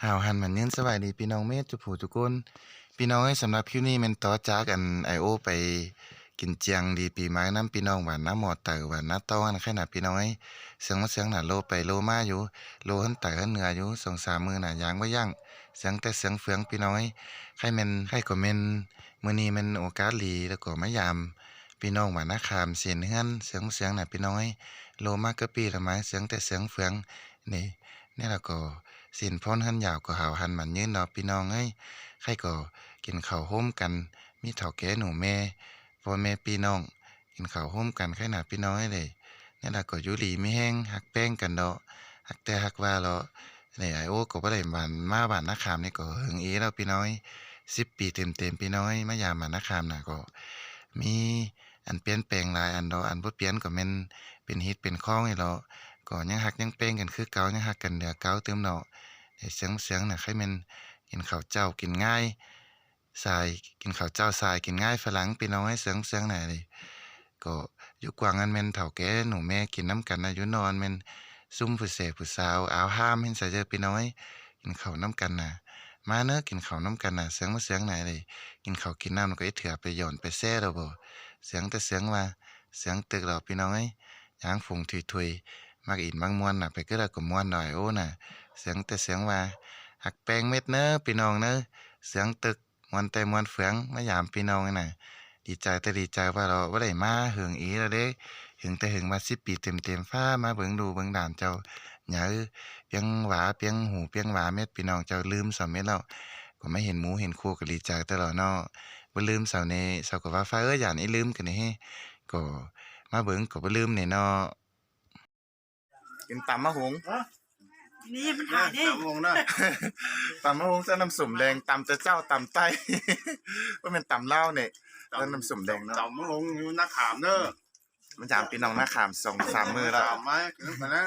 ຫາວຫັນໝັ້ນຍືນ ສະບາຍດີພີ່ນ້ອງເມດທຸກຜູ້ທຸກຄົນ. ພີ່ນ້ອງເອີຍ ສຳລັບຄລິບນີ້ແມ່ນຕໍ່ຈາກອັນອ້າຍໂອໄປກິນຈຽງດີປີໃໝ່ນຳພີ່ນ້ອງບ້ານນາໝໍໄຕ ບ້ານນາຕອງຫັ້ນແຫຼະພີ່ນ້ອງເອີຍ. ເສຍງມາເສຍງໜ້າ ໂລໄປໂລມາຢູ່ ໂລເຮືອນໃຕ້ເຮືອນເໜືອຢູ່ ສອງສາມມື້ໜ້າ ຍ່າງບໍ່ຢັ້ງ ເສຍງແຕ່ເສຍງເຟືອງພີ່ນ້ອງເອີຍ. ໃຄ່ແມ່ນ ໃຄ່ກໍແມ່ນ ມື້ນີ້ແມ່ນໂອກາດດີ ແລ້ວກໍມາຢາມພີ່ນ້ອງບ້ານນາຂາມ ເຊັ່ນເຮືອນ ເສຍງມາເສຍງໜ້າພີ່ນ້ອງເອີຍ. ໂລມາເກືອບປີແລ້ວ ມາເສຍງແຕ່ເສຍງເຟືອງນີ້ ນີ້ລະກໍ ຊິນພອນເຮືອນຍາວກໍຫາວຫັນໝັ້ນຍືນເນາະພີ່ນ້ອງເອີຍ. ໃຄ່ກໍກິນເຂົ້າໂຮມກັນ ມີເຖົ້າແກ່ໜູແມ່ ພໍ່ແມ່ພີ່ນ້ອງ ກິນເຂົ້າໂຮມກັນໄຄນະພີ່ນ້ອງເອີຍເດ້. ແນວໃດກໍຢູ່ດີມີແຮງ ຮັກແພງກັນເນາະ ຮັກແທ້ຮັກວ່າເນາະ. ນີ້ອ້າຍໂອກໍບໍ່ໄດ້ບ້ານ ມາບ້ານນາຂາມນີ້ກໍເຫິງອີ່ແລ້ວພີ່ນ້ອງເອີຍ ສິບປີເຕັມໆ ພີ່ນ້ອງເອີຍ. ມາຢາມບ້ານນາຂາມນະກໍມີອັນປ່ຽນແປງຫຼາຍອັນເນາະ ອັນບໍ່ປ່ຽນກໍແມ່ນເປັນຮີດເປັນຄອງນີ້ເນາະ. ກໍຍັງຮັກຍັງແພງກັນຄືເກົ່າ ຍັງຮັກກັນເຫຼືອເກົ່າຕື່ມເນາະ. ເສຍງເສຍງນະ ໃຄ່ແມ່ນກິນເຂົ້າເຈົ້າກິນງາຍ ສາຍ ກິນເຂົ້າເຈົ້າສາຍ ກິນງາຍຝຣັ່ງພີ່ນ້ອງເອີຍ. ເສຍງເສຍງນະ ກໍຢູ່ກວ້າງອັນແມ່ນເຖົ້າແກ່ໜູແມ່ກິນນຳກັນນະ ຢູ່ນອກອັນແມ່ນຊຸມຜູ້ແສຜູ້ສາວອາວຫາມເຫັນໃສເດີພີ່ນ້ອງເອີຍ. ກິນເຂົ້ານຳກັນນະ ມາເນີ ກິນເຂົ້ານຳກັນນະ ເສຍງມາເສຍງນະເດ້. ກິນເຂົ້າກິນນ້ຳກໍອີເຖືອໄປຢອນໄປແຊແລ້ວບໍ ເສຍງແຕ່ເສຍງວ່າ ເສຍງຕຶກແລ້ວພີ່ນ້ອງເອີຍ. ຍ່າງຝູງທຸຍໆ ມັກອິນມັກມ່ວນນະ ໄປຄືໃດກໍມ່ວນດອກອ້າຍໂອນະ. ເສຍງແຕ່ເສຍງວ່າ ຮັກແພງເມັດເນີພີ່ນ້ອງເນີ ເສຍງຕຶກ ມ່ວນແຕ່ມ່ວນເຟືອງ ມາຢາມພີ່ນ້ອງນະ. ດີໃຈແຕ່ດີໃຈວ່າເນາະ ບໍ່ໄດ້ມາເຫິງອີ່ແລ້ວເດ້ ເຫິງແຕ່ເຫິງວ່າສິບປີເຕັມໆ. ຟ້າ ມາເບິ່ງລູກເບິ່ງຫຼານເຈົ້າ ຍາເອີຍ ປຽງຫວາ ປຽງຫູ ປຽງຫວາເມັດ ພີ່ນ້ອງເຈົ້າລືມສາວເມັດແລ້ວ. ກໍມາເຫັນໝູເຫັນຄູ່ກໍດີໃຈຕະຫຼອດເນາະ ບໍ່ລືມສາວເນ ສາວກໍວ່າ ຟ້າເອີຍ ຢ້ານອີ່ລືມກັນເດ້ ກໍມາເບິ່ງກໍບໍ່ລືມເນເນາະ. ກິນຕຳໝາກຫຸງ ນີ້ມັນຖ່າຍເດ້ ຕຳໝາກຫຸງເດີ ຕຳໝາກຫຸງໃສ່ນ້ຳສົ້ມແດງ ຕຳແຕ່ເຊົ້າຕຳໃຕ້ ບໍ່ແມ່ນຕຳລາວນີ້ ໃສ່ນ້ຳສົ້ມແດງເນາະ. ຕຳໝາກຫຸງຢູ່ນາຂາມເດີ ມາຢາມພີ່ນ້ອງນາຂາມສອງສາມມື້ແລ້ວ ມາກິນນຳກັນນະ.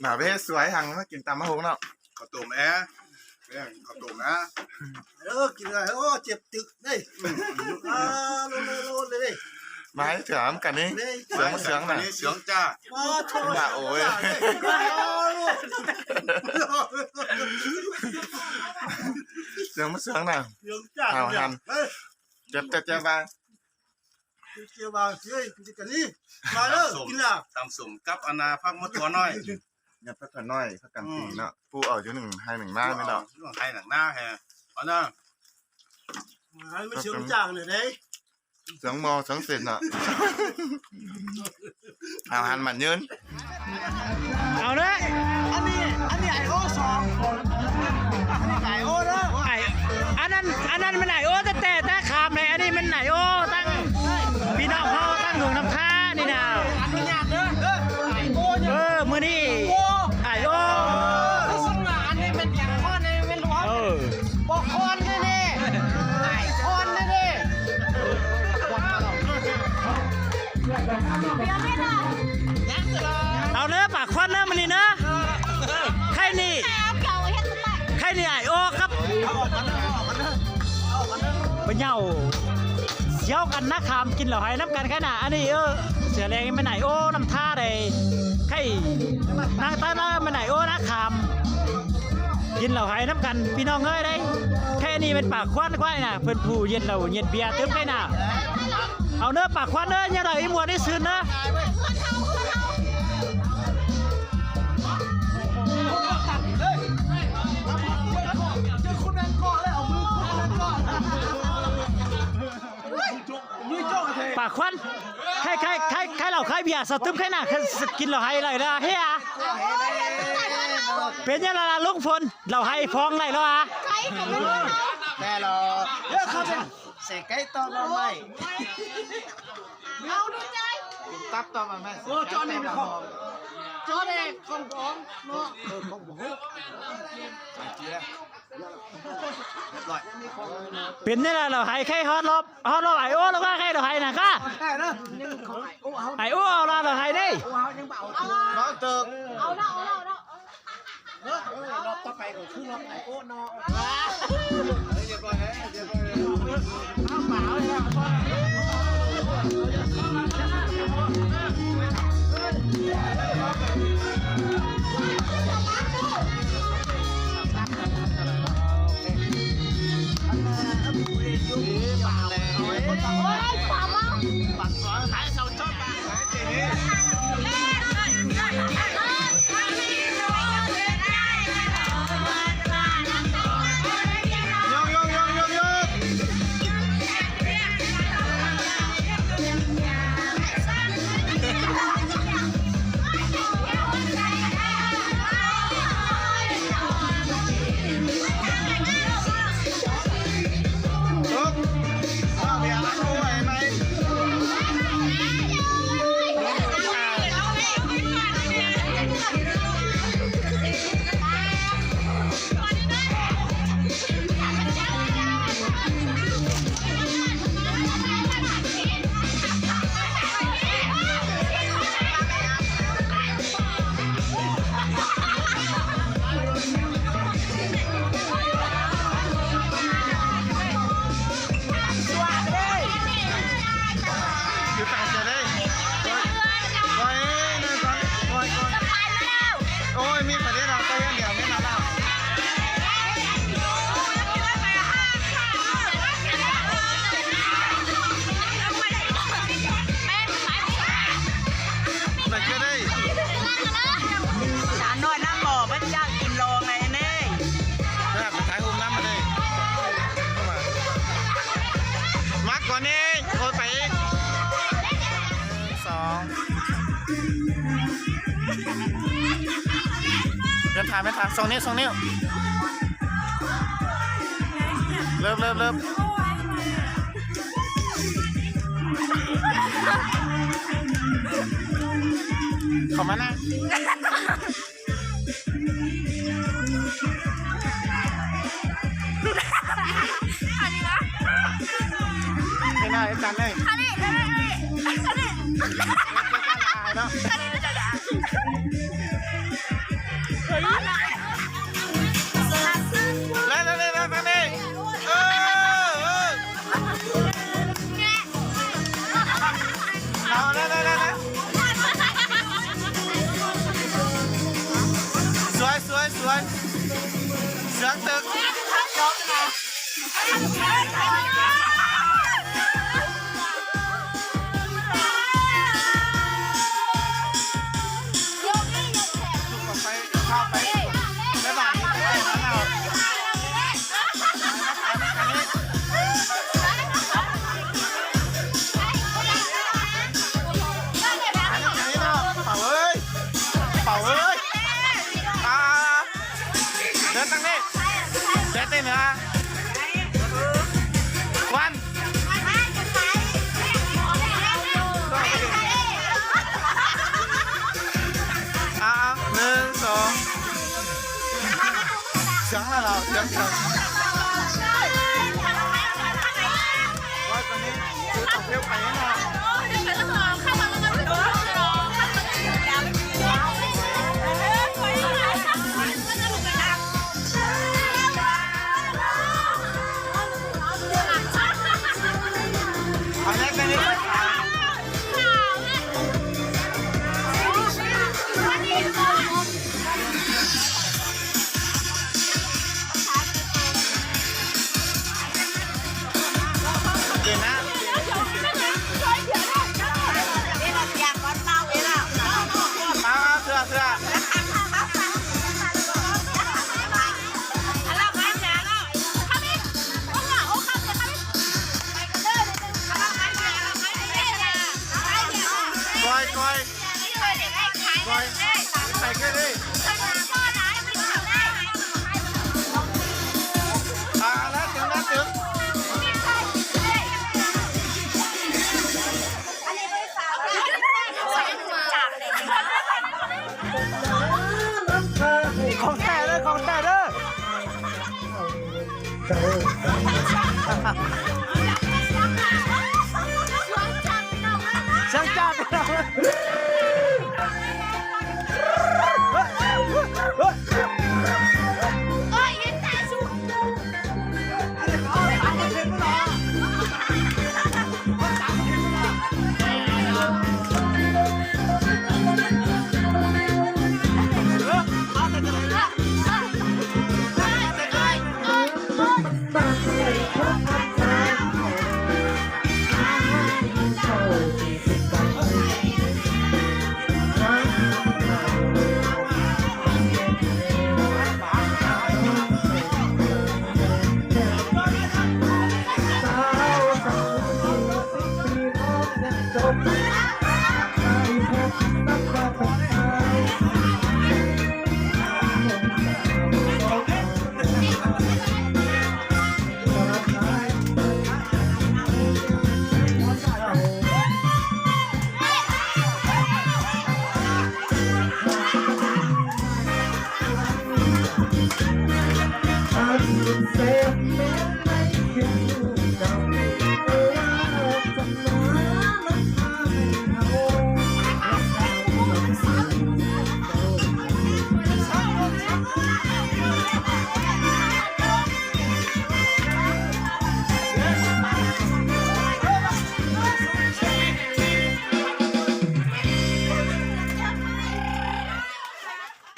ໜ້າເວສວຍຫັ້ນ ມາກິນຕຳໝາກຫຸງເນາະ. ເຂົ້າຕົ້ມແອ ເອີ ເຂົ້າຕົ້ມນະ ເອີ ກິນເລີຍ ໂອ້ ເຈັບຕຶກເດ້ ອືມ ອ່າ ໂລດໆໆ ເລີຍ ມາໃຫ້ຖາມກັນນີ້ ເສຍງ ເສຍງນະ ເສຍງຈ້າ ໂອ້ຍ ເສຍງ ເສຍງນະ ເສຍງຈ້າ ເອົາຫັນ ເອີ ເຈັບແຕ່ ເຈັບວ່າ ເຈົ້າວ່າເອີຍ ກິນກັນນີ້ ມາເດີ ຕຳສົ້ມ ກິນລະ ຕຳສົ້ມກັບອັນນ່າ ຜັກໝົດຖົ່ວນ້ອຍ ຍັດຜັກຖົ່ວນ້ອຍ ຜັກກາດປີເນາະ ອືມ ປູເອົາຢູ່ໜຶ່ງໄຮ່ໜຶ່ງນາແມ່ນດອກ ໜຶ່ງໄຮ່ໜຶ່ງນາແຮ ເອົານະ ໃຫ້ມັນເສີງຈ້າງແດ່ເດ້ ເສີງໝໍ້ເສີງເສັ້ນເນາະ ຫາວຫັນໝັ້ນຍືນ. ເອົາເດີ ອັນນີ້ ອັນນີ້ອ້າຍໂອສອງ ອັນນີ້ອ້າຍໂອເດີ ອ້າຍ ອັນນັ້ນ ອັນນັ້ນມັນອ້າຍໂອແຕ່ ແຕ່ ແຕ່ຂາມເລີຍ ອັນນີ້ມັນອ້າຍໂອທັງພີ່ນ້ອງເຮົາທັງເມືອງນ້ຳທານີ້ນະ ອະນຸຍາດເດີ ເອີ ມື້ນີ້ອ້າຍໂອ ເອີ ບອກຄອນແດ່ໆ ຄອນແດ່ໆ. ເອົາເດີ ປາກຄວັນເດີມື້ນີ້ເດີ ໃຄ່ນີ້ ໃຄ່ນີ້ອ້າຍໂອກັບ ປະເຍົາ ສຽວກັນນະ ຂາມກິນເຫຼົ້າໄຮນຳກັນ ໃຄ່ນະ ອັນນີ້ ເອີ ເສືອແດງແມ່ນອ້າຍໂອນຳທ່າໃດ ໃຄ່ນາງຕາລາແມ່ນອ້າຍໂອນະ ຂາມ ກິນເຫຼົ້າໄຮນຳກັນ ພີ່ນ້ອງເອີຍເດ້. ແຄ່ນີ້ແມ່ນປາກຄວັນກວ່ານີ້ນະ ເພິ່ນຜູ້ເຢັນເຫຼົ້າເຢັນເບຍຕື່ມໄດ້ນະ. ເອົາເດີ ປາກຄວັນເດີ ຍາມໃດອີ່ມ່ວນອີ່ຊືນເດີ. ປາກຄວັນ ໃຄ່ ໃຄ່ ໃຄ່ເຫຼົ້າ ໃຄ່ເບຍ ສະຕຶມ ໃຄ່ນະ ກິນເຫຼົ້າໄຮໄດ້ລະເຮຍ. ເປັນຫຍັງລະລຸງພົນ ເຫຼົ້າໄຮຟອງໄດ້ລະຫວາ? ແຕ່ລະ ເອີ ເຂົາເປັນ ເສກໄກ່ຕໍ່ໜໍ່ໄມ້ ເອົາດູໃຈ ຕັບຕໍ່ໜໍ່ໄມ້. ໂອ້ ຈອນີ້ເປັນຂອງ ຈອນີ້ຂອງບອງເນາະ ເອີ ຂອງບອງ. ເປັນຈັ່ງໃດລະໄຮ ໃຄ່ຮອດລອບ ເຮົາລອບໄອໂອ ແລ້ວວ່າໃຄ່ດອກໄຮນະກະ ໄອໂອ ເອົາລະດອກໄຮເດ້. ເອົາລະ ເອົາລະ ເອົາລະ ເອີ ລອບຕໍ່ໄປກໍຄືລອບໄອໂອເນາະ. ເອົາປາເອົາແລ້ວ. ໂອ້ຍ ມີປະເທດເຮົາແຕ່ເຮືອນດຽວແມ່ນລາວ. ໄປເທື່ອໃດ ສາວນ້ອຍນາງບໍ່ ພະເຈົ້າກິນລໍໄງເດ້. ແບບຖ່າຍຮູບນຳມາເດ້. ມາກ່ອນນີ້ ໂອ້ຍ ໄປອີກ ສອງ ແມ່ນຖາມ ແມ່ນຖາມ ສອງນິ້ວ ສອງນິ້ວ ເລີບ ເລີບ ເລີບ ເຂົ້າມານະ. ເຮັດໜ້າເຮັດຕາເລີຍ ເນາະ. ແລ້ວ ແລ້ວ ແລ້ວ ແລ້ວ ເອີ ເອີ. ເອົາ ໄດ້ ໄດ້ ໄດ້ ໄດ້ ສວຍ ສວຍ ສວຍ ເສືອຕຶກ ເດີນທາງນີ້ ເດີນທາງນີ້ນະ ຄວັນ. ອ່າ ໜຶ່ງ ສອງ ສຽງຫັ້ນລະ ສຽງ ສຽງ ໄວ້ຕອນນີ້ ເອົາເພວໄປເນາະ. ຂອງແທ້ເດີ ຂອງແທ້ເດີ. ສຽງຈັບ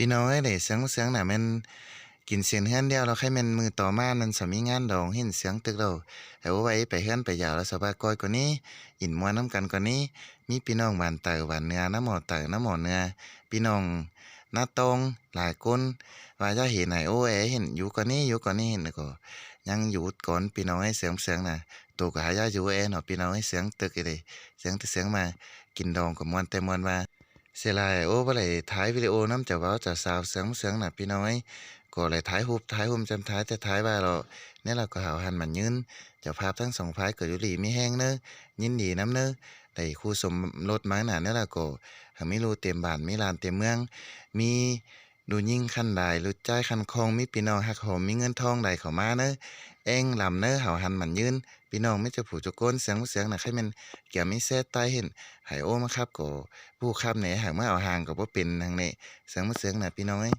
ພີ່ນ້ອງເອີຍ ໄດ້ສຽງສຽງນະ ແມ່ນກິນເສັ້ນເຮືອນແລ້ວ ແລ້ວໃຄ່ແມ່ນມື້ຕໍ່ມານັ້ນ ສາມີງານດອງ ເຫັນສຽງຕຶກແລ້ວ ໃຫ້ໂອໄວໄປເຮືອນໄປຢາວ ແລ້ວສະບາຍກ້ອຍກວ່ານີ້ ອິນມ່ວນນຳກັນກວ່ານີ້ ມີພີ່ນ້ອງບ້ານໃຕ້ບ້ານເໜືອ ນຳໝໍໃຕ້ນຳໝໍເໜືອ ພີ່ນ້ອງນາຕອງຫຼາຍຄົນ ວ່າຢ່າເຫັນໃຫ້ໂອແອ ເຫັນຢູ່ກ່ອນນີ້ ຢູ່ກ່ອນນີ້ ແລ້ວກໍຍັງຢູ່ກ່ອນ ພີ່ນ້ອງເອີຍ ສຽງສຽງນະ ໂຕກໍຫາຢ່າຢູ່ແອເນາະ ພີ່ນ້ອງເອີຍ ສຽງຕຶກອີ່ຫຼີ ສຽງຕຶກສຽງມາ ກິນດອງກໍມ່ວນແຕ່ມ່ວນວ່າ ເສຍດາຍໂອບໍ່ໄດ້ຖ່າຍວິດີໂອນຳເຈົ້າບ່າວເຈົ້າສາວ ເສຍງເສຍງນະ ພີ່ນ້ອງເອີຍ ກໍໄດ້ຖ່າຍຮູບ ຖ່າຍຮູບຈຳຖ່າຍ ແຕ່ຖ່າຍວ່າເລາະ ແນວລາວກໍຫາວຫັນໝັ້ນຍືນ ເຈົ້າພາບທັງສອງຝ່າຍກໍຢູ່ດີມີແຮງເນີ ຍິນດີນຳເນີ ໄດ້ຄູ່ສົມລົດມານະ ແນວລາວກໍໃຫ້ມີລູກເຕັມບ້ານ ມີຫຼານເຕັມເມືອງ ມີ ລູກຍິງຄັນດາຍ ລູກຊາຍຄັນຄອງ ມີພີ່ນ້ອງຮັກຫອມ ມີເງິນທອງໄຫຼເຂົ້າມາເນີ ແອງລຳເນີ ເຮົາຫັນໝັ້ນຍືນ ພີ່ນ້ອງມີເຈົ້າຜູ້ເຈົ້າຄົນ ສຽງບໍ່ສຽງນະ ໃຄ່ແມ່ນກຽມມີແຊໃຕ້ເຫັນ ໃຫ້ໂອມາຂັບກໍຜູ້ຂັບແດ່ ຫາກມາເອົາຫ່າງກໍບໍ່ເປັນຫຍັງແດ່ ສຽງບໍ່ສຽງນະ ພີ່ນ້ອງເອີຍ.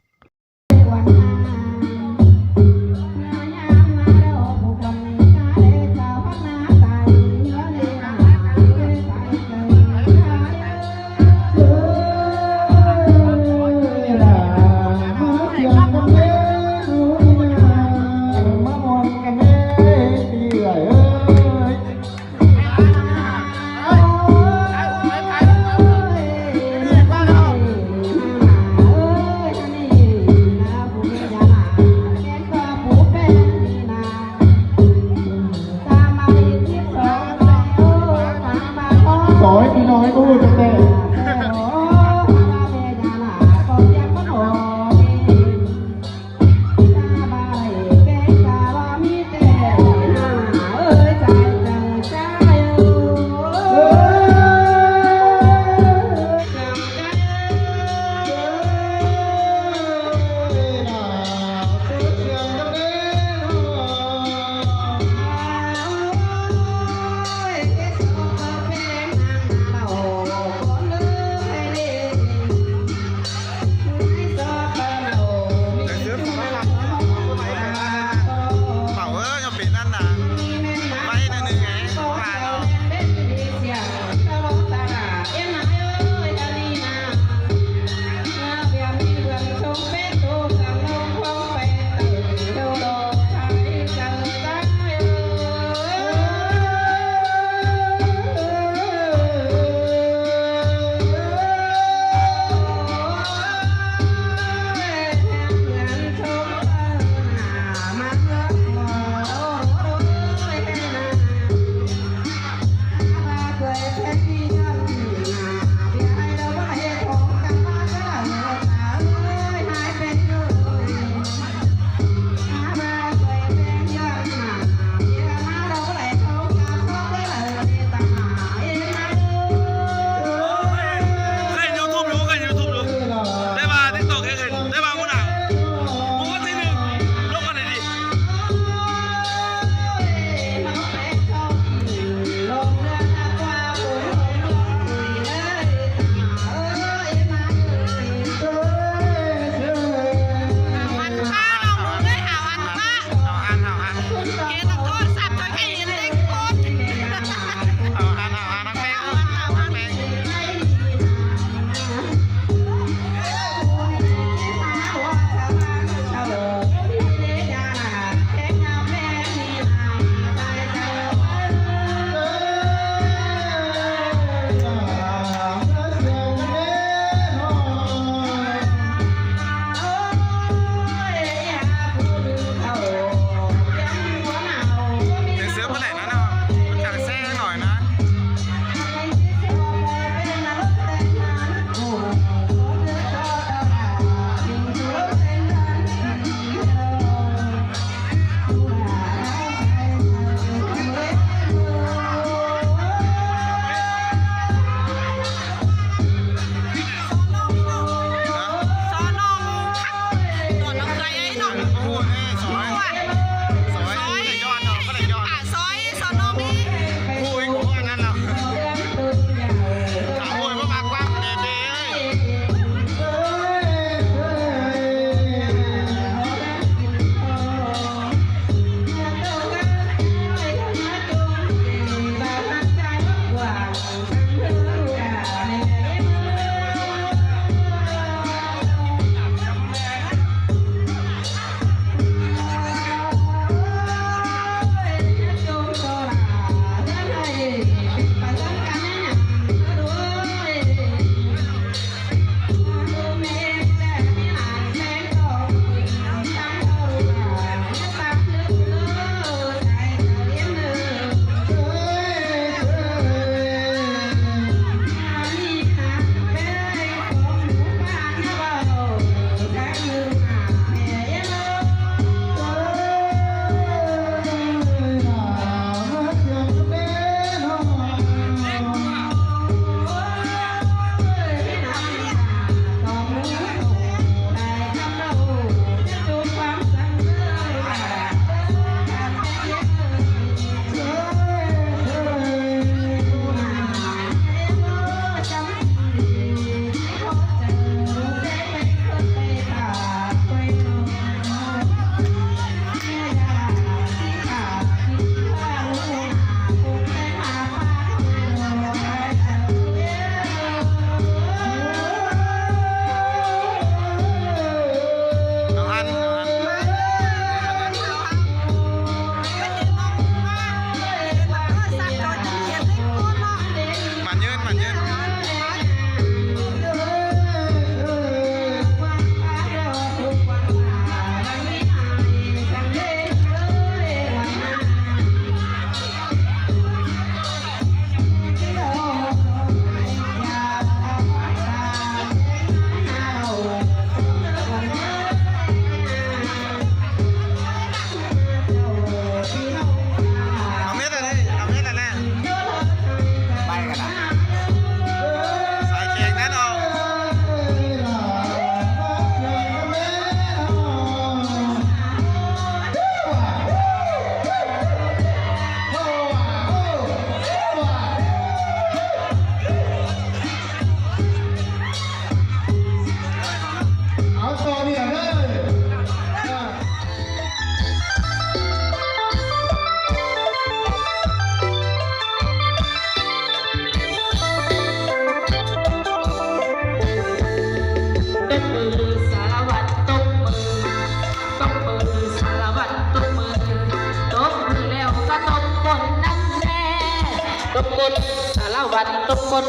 ຕົບກົ້ນ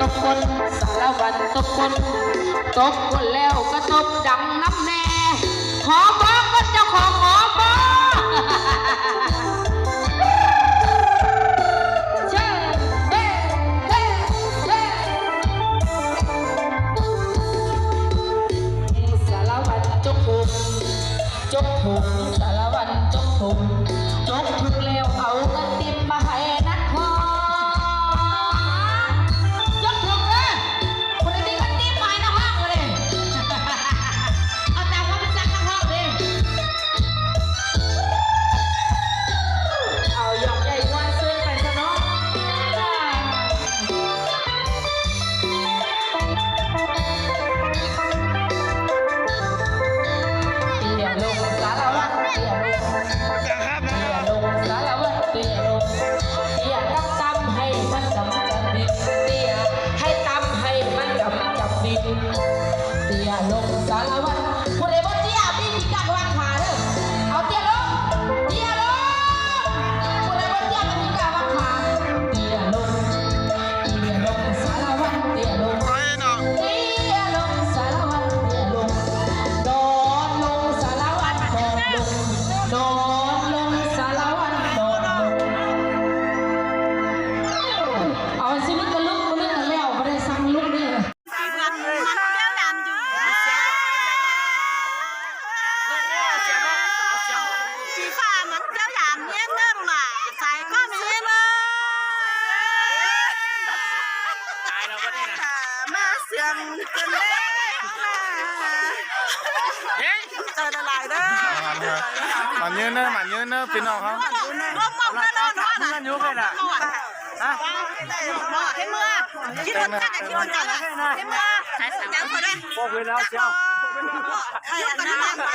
ຕົບກົ້ນ ສາລະວັນຕົບກົ້ນ ຕົບກົ້ນແລ້ວກໍຕົບດັງນຳແດ່. ຫອມບໍ່ ເອີ້ນເຈົ້າຂອງຫອມບໍ່? ເຊີນ ເອີ ເອີ ເອີ ສາລະວັນຈົກທຸກ ຈົກທຸກ ສາລະວັນຈົກທຸກ ຈົກທຸກແລ້ວເອົາເງິນຕິບມາໃຫ້ນັກຮ້ອງ ຈົກທຸກເດີ. ຜູ້ໃດມີເງິນຕິບມາໃຫ້ນັກຮ້ອງເລີຍ ເອົາຕາມຄວາມຮູ້ສຶກນັກຮ້ອງເດ້. ເອົາຢອກໃຫຍ່ມ່ວນຊື່ນໄປຊະເນາະ. ເຕ້ຍລົງສາລະວັນ ເຕ້ຍລົງ ເຕ້ຍລົງສາລະວັນ ເຕ້ຍລົງ ເຕ້ຍຕ່ຳໆ ໃຫ້ມັນດຳຈຳດິນ ເຕ້ຍໃຫ້ຕ່ຳ ໃຫ້ມັນດຳຈຳດິນ ເຕ້ຍລົງສາລະວັນ. ຜູ້ໃດບໍ່ເຕ້ຍ ມີພິການວາງຂາເດີ ເອົາເຕ້ຍລົງ ເຕ້ຍລົງ ຜູ້ໃດບໍ່ເຕ້ຍ ມີພິການວາງຂາ ເຕ້ຍລົງ ເຕ້ຍລົງສາລະວັນ ເຕ້ຍລົງ ເຕ້ຍລົງສາລະວັນ ເຕ້ຍລົງ ນອນລົງສາລະວັນ ນອນລົງ ນອນລົງສາລະວັນ ນອນລົງ. ເອົາຊິລຸກກໍລຸກ ບໍ່ລຸກກໍແລ້ວ ບໍ່ໄດ້ສັ່ງລຸກເດີ. ມັນແກ້ວຍາມຢູ່ ຟີຟ້າມັນແກ້ວຍາມແຮງເດີລູກຫຼານ ໃສ່ກ້ອນແຮງເດີ ຕາຍແລ້ວບັດນີ້ນະ ມາສຽງເພິ່ນເດ້ ເຮີ້ຍ ໃຈລະລາຍເດີ ໝານຍືນເດີ ໝານຍືນເດີ ພີ່ນ້ອງເຮົາ ເຮືອນຢູ່ເລີຍນະ ຮະ ເຮັດເມືອ ຂີ່ລົດຈັກ ຂີ່ລົດຈັກ ເຮັດເມືອ ພວກເວລາເຈົ້າ ຢູ່ກັນໄປ